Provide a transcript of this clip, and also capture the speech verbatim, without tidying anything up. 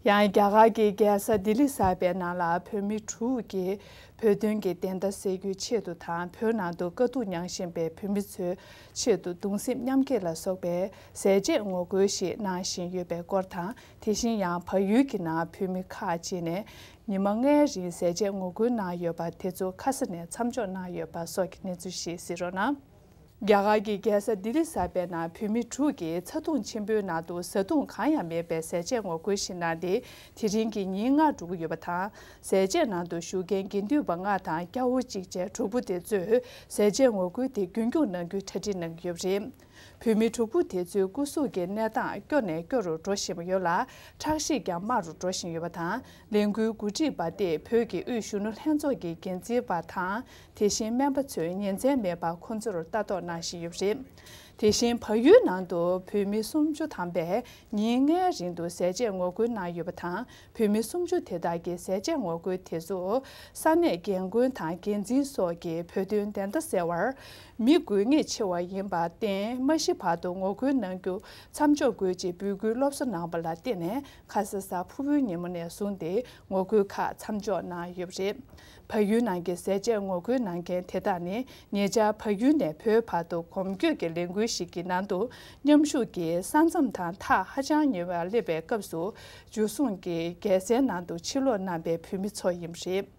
ཡང་རྒྱ་གར་གྱི་རྒྱལ་ས་ལྡི་ལི་གསར་པའི་ནང་ལ་བོད་མི་དྲུག་གིས་བོད་དོན་གྱི་བདེན་མཐའ་གསལ་རྒྱུའི་ཆེད་དུ་དང་བོད་ནང་དུ་དཀའ་སྡུག་མྱངས་བཞིན་པའི་བོད་མི་ཚོའི་ཆེད་དུ་གདུང་སེམས་མཉམ་སྐྱེད་ལ་སོགས་པའི་ཟས་བཅད་ངོ་རྒོལ་ཞིག་གནང་བཞིན་ཡོད་པའི་སྐོར་དང་། དེ་བཞིན་ཡང་བལ་ཡུལ་གྱི་ནང་བོད་མི་ཁག་ཅིག་ནས་ཉི་མ་ལྔའི་རིང་ཟས་བཅད་ངོ་རྒོལ་གནང་ཡོད་པ་དེ་ཚོ་ཁ་ས་ནས་མཚམས་འཇོག་གནང་ཡོད་པ་སོགས་ཀྱི་གནས་ཚུལ་ཞིག་གཟིགས་རོགས་གནང་། རྒྱ་གར་གྱི་རྒྱལ་ས་ལྡི་ལི་གསར་པའི་ནང་བོད་མི་དྲུག་གིས་ཚ་གདུང་ཆེན་པོའི་ནང་དུ་བཟའ་བཏུང་གང་ཡང་མེད་པའི་ཟས་བཅད་ངོ་རྒོལ་ཞིག་གནང་སྟེ། དེ་རིང་གི་ཉིན་ལྔ་འགྲོ་གི་ཡོད་པ་དང་། ཟས་བཅད་ནང་དུ་ཞུགས་མཁན་དགེ་འདུན་པ་ལྔ་དང་སྐྱ་བོ་གཅིག་བཅས་དྲུག་པོ་དེ་ཚོས་ཟས་བཅད་ངོ་རྒོལ་དེ་རྒྱུན་སྐྱོང་གནང་རྒྱུའི་གྲ་སྒྲིག་གནང་གི་ཡོད་པ་རེད། བོད་མི་དྲུག་པོ་དེ་ཚོའི་སྐུ་གཟུགས་ཀྱི་གནས་སྟངས་སྐྱོ་ནས་སྐྱོ་རུ་འགྲོ་བཞིན་པ་ཡོད་ལ། ཁྲག་ཤེད་ཀྱང་དམའ་རུ་འགྲོ་བཞིན་ཡོད་པ་དང་། ལས་འགུལ་འགོ་ཁྲིད་པ་སྟེ་བོད་ཀྱི་དབུས་གཞོན་ནུ་ལྷན་ཚོགས་ཀྱི་འགན་འཛིན་པ་དང་། དེ་བཞིན་སྨན་པ་ཚོས་ཉིན་མཚན་མེད་པར་ཁོང་ཚོར་ལྟ་རྟོག་གནང་བཞིན་ཡོད་པ་རེད། དེ་བཞིན་བལ་ཡུལ་ནང་དུ་བོད་མི་སུམ་ཅུ་ཐམ་པས་ཉིན་ལྔའི་རིང་དུ་ཟས་བཅད་ངོ་རྒོལ་གནང་ཡོད་པ་དང་། བོད་མི་སུམ་ཅུ་དེ་དག་གིས་ཟས་བཅད་ངོ་རྒོལ་དེ་ཚོ་ས་གནས་རྒན་རྒོན་དང་འགན་འཛིན་སོགས་ཀྱིས་བོད་དོན་བདེན་མཐའ་གསལ་བར་མི་དགོས་ངེས་ཆེ་བ་ཡིན་པར་བརྟེན། མ་ཤི་བར་དུ་ངོ་རྒོལ་གནང་རྒྱུ་མཚམས་འཇོག་དགོས་ཅེས་འབོད་སྐུལ་སློབ་གསོ་གནང་བ་ལ་བརྟེན་ནས། ཁ་ས་གཟའ་ཕུར་བུའི་ཉིན་མོ་ནས་བཟུང་སྟེ་ངོ་རྒོལ་ཁག་མཚམས་འཇོག་གནང་ཡོད་པ་རེད། བལ་ཡུལ་ནང་གི་ཟས་བཅད་ངོ་རྒོལ་གནང་མཁན་དེ་དག་ནི་ཉེ་ཆར་བལ་ཡུལ་ནས་བོད་བར་དུ་གོམ་བགྲོད་ཀྱི་ལས་འགུལ་ཞིག་གི་ནང་དུ་མཉམ་ཞུགས་ཀྱིས་ས་མཚམས་དང་ཐག་ཧ་ཅང་ཉེ་བར་སླེབས་པའི་སྐབས་སུ། འཇུ་བཟུང་གིས་རྒྱལ་སའི་ནང་དུ་ཕྱིར་ལོག་གནང་པའི་བོད་མི་ཚོ་ཡིན་པ་རེད།